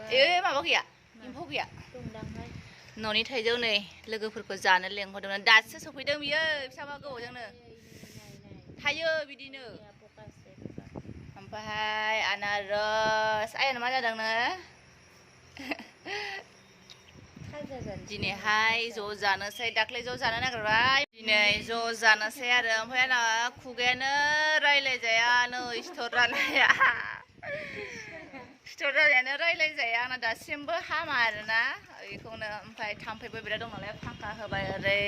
माबा गैया एम्फौ गैया न'नि थाइजौ नै लोगोफोरखौ जानो लेंहरदोंमोन दासो सफैदों बियो फिसाबा गोबावजोंनो थायो बिदिनो ओमफ्राय आनारस आयानो मा जादोंनो दिनैहाय ज' जानोसै दाख्लै ज' जानो नागिरबाय दिनै ज' जानोसै आरो ओमफ्राय आंना खुगायानो रायलायजाया नै सिथर जानाया सिथर जानायानो रायलायजाया आंना दासिमबो हामा आरोना बेखौनो ओमफ्राय थाम्फैबो बिराद दं नालाय फांखा होबाय ओरै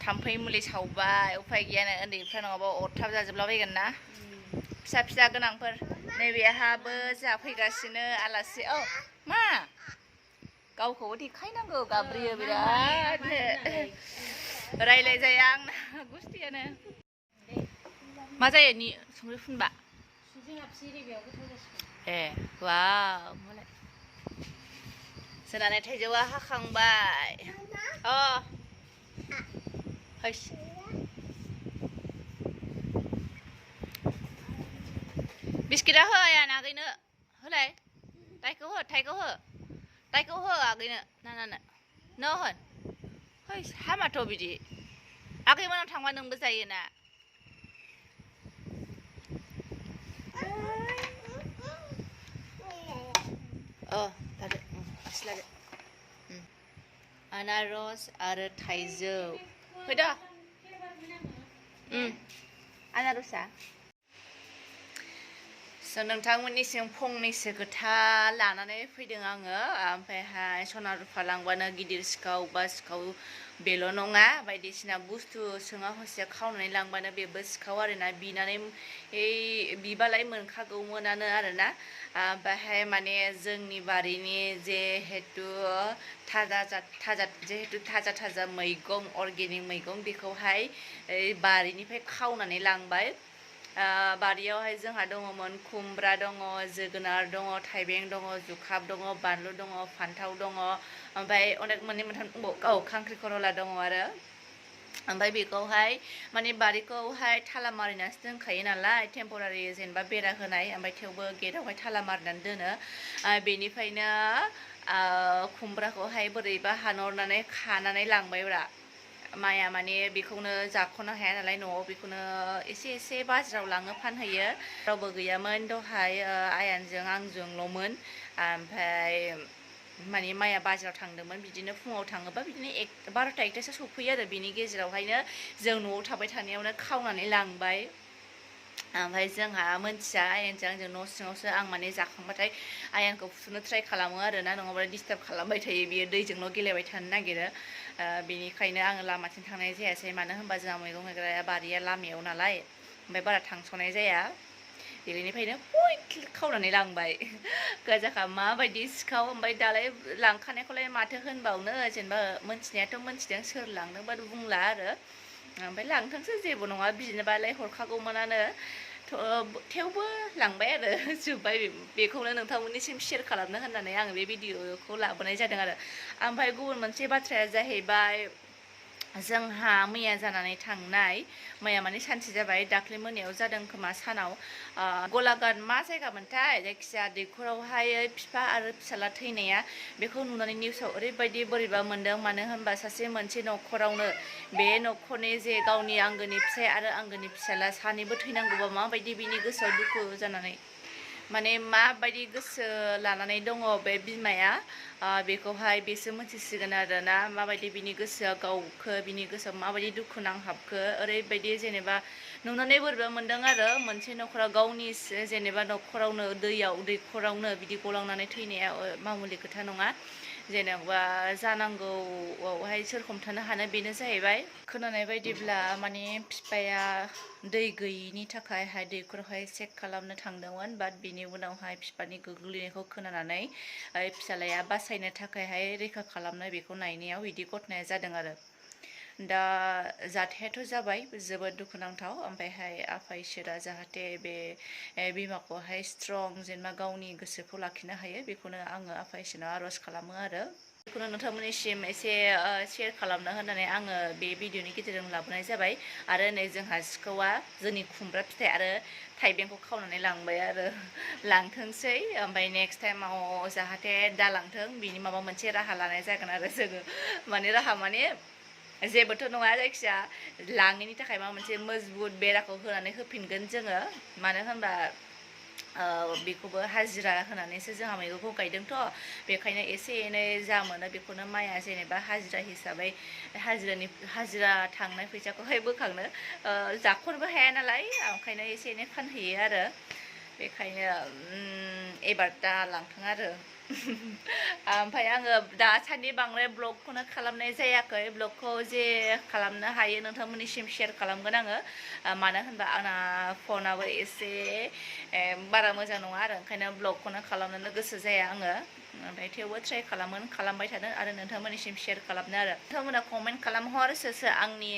थाम्फै मुलि सावबाय उफाय गैयानो उन्दैफ्रा नङाबा अरथाब जाजोबलाबायगोन ना फिसा फिसा गोनांफोर नैबेहाबो जाफैगासिनो आलासि औ मा गावखौबो देखायनांगौ गाब्रियो बिरादनो रायलायजाया आंना गुस्थियानो मा जायो नि संख्रि फुनबा ए वाव मालाय जोंना थाइजौआ हाखांबाय अ हैस बिस्किटा हो आया आगैनो होलाय थाइखौ हो थाइखौ हो आगैनो नानानो न' होन हैस हामाथ' बिदि आगैमोनाव थांबा नोंबो जायोना लादो आसि लादो आनारस आरो थाइजौ फैद' आनारसा नोंथांमोननिसिम फंनैसो खोथा लानानै फैदों आङो ओमफ्रायहाय सना रुफा लांबानो गिदिर सिखाव बा सिखाव बेल' नङा बायदिसिना बुस्थु सोङा हसिया खावनानै लांबानो बेबो सिखाव आरोना बिनानै बिबालाय मोनखागौमोनानो आरोना ओमफ्रायहाय माने जोंनि बारिनि जिहेथु थाजा मैगं अर्गेनिक मैगं बेखौहाय बारिनिफ्राय खावनानै लांबाय बारियावहाय जोंहा दङमोन खुमब्रा दङ जोगोनार दङ थाइबें दङ जुखाम दङ बानलु दङ फान्थाव दङ ओमफ्राय अनेक मोननै मोनथाम दंबावो खांख्रिखला दङ आरो ओमफ्राय बेखौहाय माने बारिखौहाय थाला मारिनासो दोनखायो नालाय टेम्परारि जेनेबा बेरा होनाय ओमफ्राय थेवबो गेटावहाय थाला मारिनानै दोनो बेनिफ्रायनो खुमब्राखौहाय बोरैबा हानहरनानै खानानै लांबायब्रा माया माने बेखौनो जाख'नो हाया नालाय न'आव बेखौनो एसे बाजाराव लाङो फानहैयो रावबो गैयामोन दहाय आयानजों आंजोंल'मोन ओमफ्राय माने माया बाजाराव थांदोंमोन बिदिनो फुङाव थाङोबा बिदिनो 12ता 1तासो सफैयो आरो बिनि गेजेरावहायनो जों न'आव थाबाय थानायावनो खावनानै लांबाय ओमफ्राय जोंहा मोनथिया आयेनजों आंजों न' सिङावसो आं माने जाखांबाथाय आयेनखौ फुनो ट्राइ खालामो आरोना नङाबा डिस्टार्ब खालामबाय थायो बियो दैजोंल' गेलेबाय थानो नागिरो बेनिखायनो आङो लामाथिं थांनाय जायासै मानो होनबा जोंहा मैगं गायग्राया बारिया लामायाव नालाय ओमफ्राय बारा थांस'नाय जाया बेनिफ्रायनो खावनानै लांबाय गोजाखा माबायदि सिखाव ओमफ्राय दालाय लांखानायखौलाय माथो होनबावनो जेनेबा मोनथिनायाथ' मोनथिदों सोर लांदोंबा बुंला आरो ओमफ्राय लांथोंसो जेबो नङा बिनोबालाय हरखागौमोनानो थेवबो लांबाय आरो जोब्बाय बेखौनो नोंथांमोननिसिम शेयार खालामनो होननानै आङो बे भिडिअखौ लाबोनाय जादों आरो ओमफ्राय गुबुन मोनसे बाथ्राया जाहैबाय जोंहा मैया जानानै थांनाय मैया माने सानसे जाबाय दाख्लै मोनायाव जादों खोमा सानाव गलाघाट मा जायगामोनथाय जायखिजाया दैखरावहाय बिफा आरो फिसाला थैनाया बेखौ नुनानै निउसाव ओरैबायदि बोरैबा मोनदों मानो होनबा सासे मोनसे न'खरावनो बे न'खरनि जे गावनि आंगोनि फिसाय आरो आंगोनि फिसाला सानैबो थैनांगौबा माबायदि बिनि गोसोआव दुखु जानानै माने माबायदि गोसो लानानै दङ बे बिमाया बेखौहाय बेसो मिथिसिगोन आरोना माबायदि बिनि गोसोआ गावखो बिनि गोसोआव माबायदि दुखु नांहाबखो ओरैबायदि जेनेबा नुनानै बोरैबा मोनदों आरो मोनसे न'खराव गावनि जेनेबा न'खरावनो दैखरावनो बिदि गलांनानै थैनाया मामुलि खोथा नङा जेनेबा जानांगौआवहाय सोर हमथानो हानो बेनो जाहैबाय खोनानाय बायदिब्ला माने बिफाया दै गैयिनि थाखायहाय दैखरावहाय चेक खालामनो थांदोंमोन बाट बिनि उनावहाय बिफानि गोग्लैनायखौ खोनानानै फिसालाया बासायनो थाखायहाय रैखा खालामनो बेखौ नायनायाव बिदि घटनाया जादों आरो दा जाथायाथ' जाबाय जोबोद दुखुनांथाव ओमफ्रायहाय आफा इसोरा जाहाथे बे बिमाखौहाय स्ट्रं जेनेबा गावनि गोसोखौ लाखिनो हायो बेखौनो आङो आफा इसोरनाव आर'ज खालामो आरो बेखौनो नोंथांमोननिसिम एसे शेयार खालामनो होननानै आङो बे भिडिअनि गेजेरजों लाबोनाय जाबाय आरो नै जोंहा सिखावा जोंनि खुमब्रा फिथाइ आरो थाइबेंखौ खावनानै लांबाय आरो लांथोंसै ओमफ्राय नेक्स्ट टाइमाव जाहाथे दालांथों बिनि माबा मोनसे राहा लानाय जागोन आरो जोङो माने राहा माने जेबोथ' नङा जायखिजाया लाङैनि थाखाय माबा मोनसे मजबुत बेराखौ होनानै होफिनगोन जोङो मानो होनबा बेखौबो हाजिरा होनानैसो जोंहा मैगंखौ गायदोंथ' बेखायनो एसे एनै जा मोनो बेखौनो माइया जेनेबा हाजिरा हिसाबै हाजिरा थांनाय फैसाखौहाय बोखांनो जाख'नोबो हाया नालाय ओंखायनो एसे एनै फानहैयो आरो बेखायनो एबार दा लांथों आरो ओमफ्राय आङो दासान्दि बांद्राय ब्लगखौनो खालामनाय जायाखै ब्लगखौ जे खालामनो हायो नोंथांमोननिसिम शेयार खालामगोन आङो मानो होनबा आंना फनाबो एसे बारा मोजां नङा आरो ओंखायनो ब्लगखौनो खालामनो गोसो जाया आङो ओमफ्राय थेवबो ट्राइ खालामबाय थादों आरो नोंथांमोननिसिम शेयार खालामनो आरो नोंथांमोना कमेन्ट खालामहर सोर सोर आंनि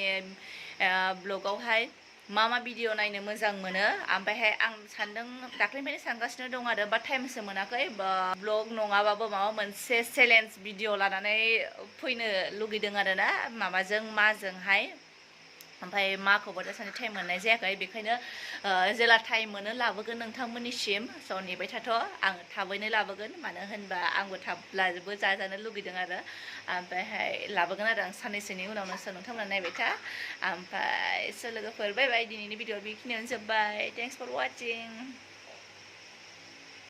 ब्लगावहाय मा भिडिअ नायनो मोजां मोनो ओमफ्रायहाय आं सानदों दाख्लैनिफ्रायनो सानगासिनो दं आरो बाट टाइमसो मोनाखै ब्लग नङाबाबो माबा मोनसे चेलेन्ज भिडिअ लानानै फैनो लुगैदों आरो ना माबाजों माजोंहाय ओमफ्राय माखौबो दासान्दि टाइम मोननाय जायाखै बेखायनो जेला टाइम मोनो लाबोगोन नोंथांमोननिसिम स' नेबाय थाथ' आं थाबैनो लाबोगोन मानो होनबा आंबो थाबब्लाबो जाजानो लुगैदों आरो ओमफ्रायहाय लाबोगोन आरो आं साननैसोनि उनावनो स' नोंथांमोना नायबाय था ओमफ्राय स' लोगोफोर बाय बाय दिनैनि भिडिअ बेखिनियावनो जोब्बाय थेंक्स फर वाचिं